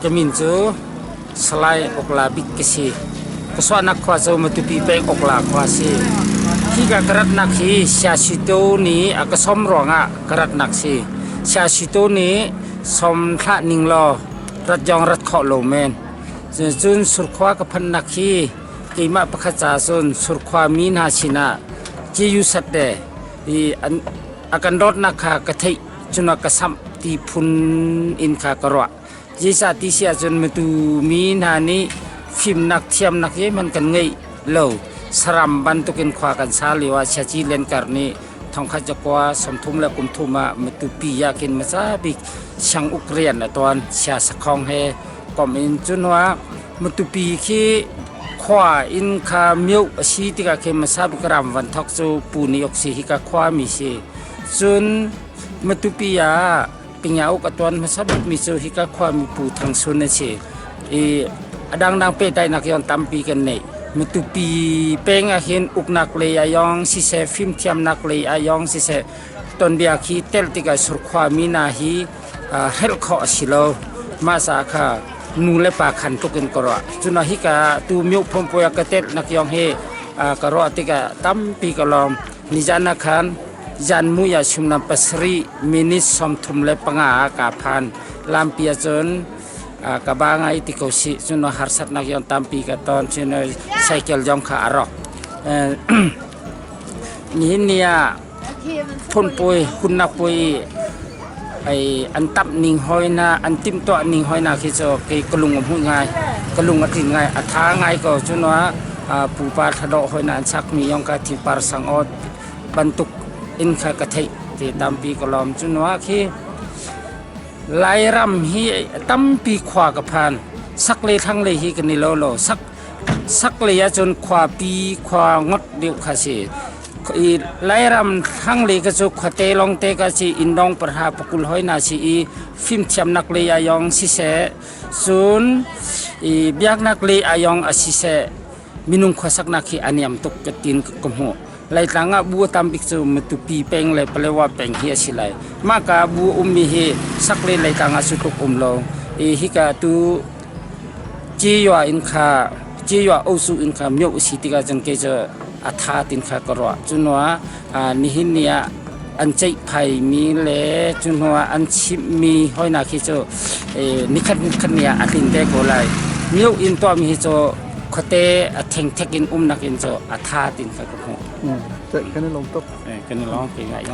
Ka min cu Salai Okla Bik ka si. Ka chuahnak khua cu Matupi peng Okla khua a si. Hika ka ratnak hi Siasito nih a ka sawm ruangah ka ratnak si. Siasito nih sawm hlah ning law rat zong rat khawh lo men. Cun Surkhua ka phanhnak hi keimah pakhat ca cun Surkhua mi hna sinah Ciyusat le i an a kan dawtnak kha ka theih cun a ka samh ti phun in kha ka ruah. Zeicah ti si ahcun matu mi hna nih fimnak thiamnak zeihmanh kan ngeih lo. Saram bantukin khua kan sa lio ah Siaci Lenkar nih thongkhat zakua 30 le kum thum ah Matupi ah khin hmasa bik sianguk rian a tuan. Sia sakhong he komh in cu hnuah Matupi khi khua in kha mioh a si tikah khin hmasa bik ram van thok cu Pu Ni Ok si hika khua mi si. Cun Matupi ah Pingauk a tuan hmasa bikmi cu hika khuami Pu Thang Sun a si. I a dangdang pehtlaihnak yon tampi kan neih. Matupi peng ahhin uknak lei ah yong siseh, fimthiamnak lei ah yong siseh, tonbia khi tel tikah surkhua mi hna hi hrelh khawh a si lo. Mah caah kha nu le pa khan tluk in ka ruah. Cuna hika tu myo phompuai ka telh nak yong hi ka ruah tikah tampi ka lawm. Nizan ah khan Zan mui ah suimilam pasarih minute 35 ah kaa phan. Lampi ahcun ka ba ngai ti ko sih. Cun harsatnak zong tampi ka ton. Cun cycle zong kha a rawk. Nihin ni ah phunpui hunnak puai i an tamh ning hoi na an timhtuah ning hoi na khi cu kei ka lung a hmuih ngai. Ka lung a tlin ngai. A tha ngai ko. Cun pupa thladawh hoi na an sakmi zong kha thipar sangaw bantuk in kha ka theih ti tampi ka lawm. Cu hnu ah khi Lairam hi tampi khua ka phan. Saklei thlanglei hi kan i lo lo. Sak saklei ahcun khuapi khua ngot deuh kha si. I Lairam thlanglei ka cu khuate lawngte ka si inndong parha pakul hoi na si i fimthiamnak lei ah yong siseh cun i biaknak lei ah yong a siseh minung khuasaknak hi a niam tuk ka tin ka hmuh. Laitlang ah bu a tam bik cu Matupi peng le Palewa peng hi a si lai. Mah ka bu a ummi hi saklei Laitlang ah cu tluk um lo. I hika tu Ciyua in kha Ciyua Osu in kha mioh a si tikah cun kei cu a tha tin kha ka ruah. Cu hnu ah nihin ni ah an ceihphaimi le cu hnu ah an chimhmi hoinak hi cu nikhat nikhat ni ah a tlin te ko lai. Mioh in tuahmi hi cu khuate a thengthek in umnak in cu a tha tin kha ka hmuh. Kan i lawm tuk. Kan i lawm ke ngai.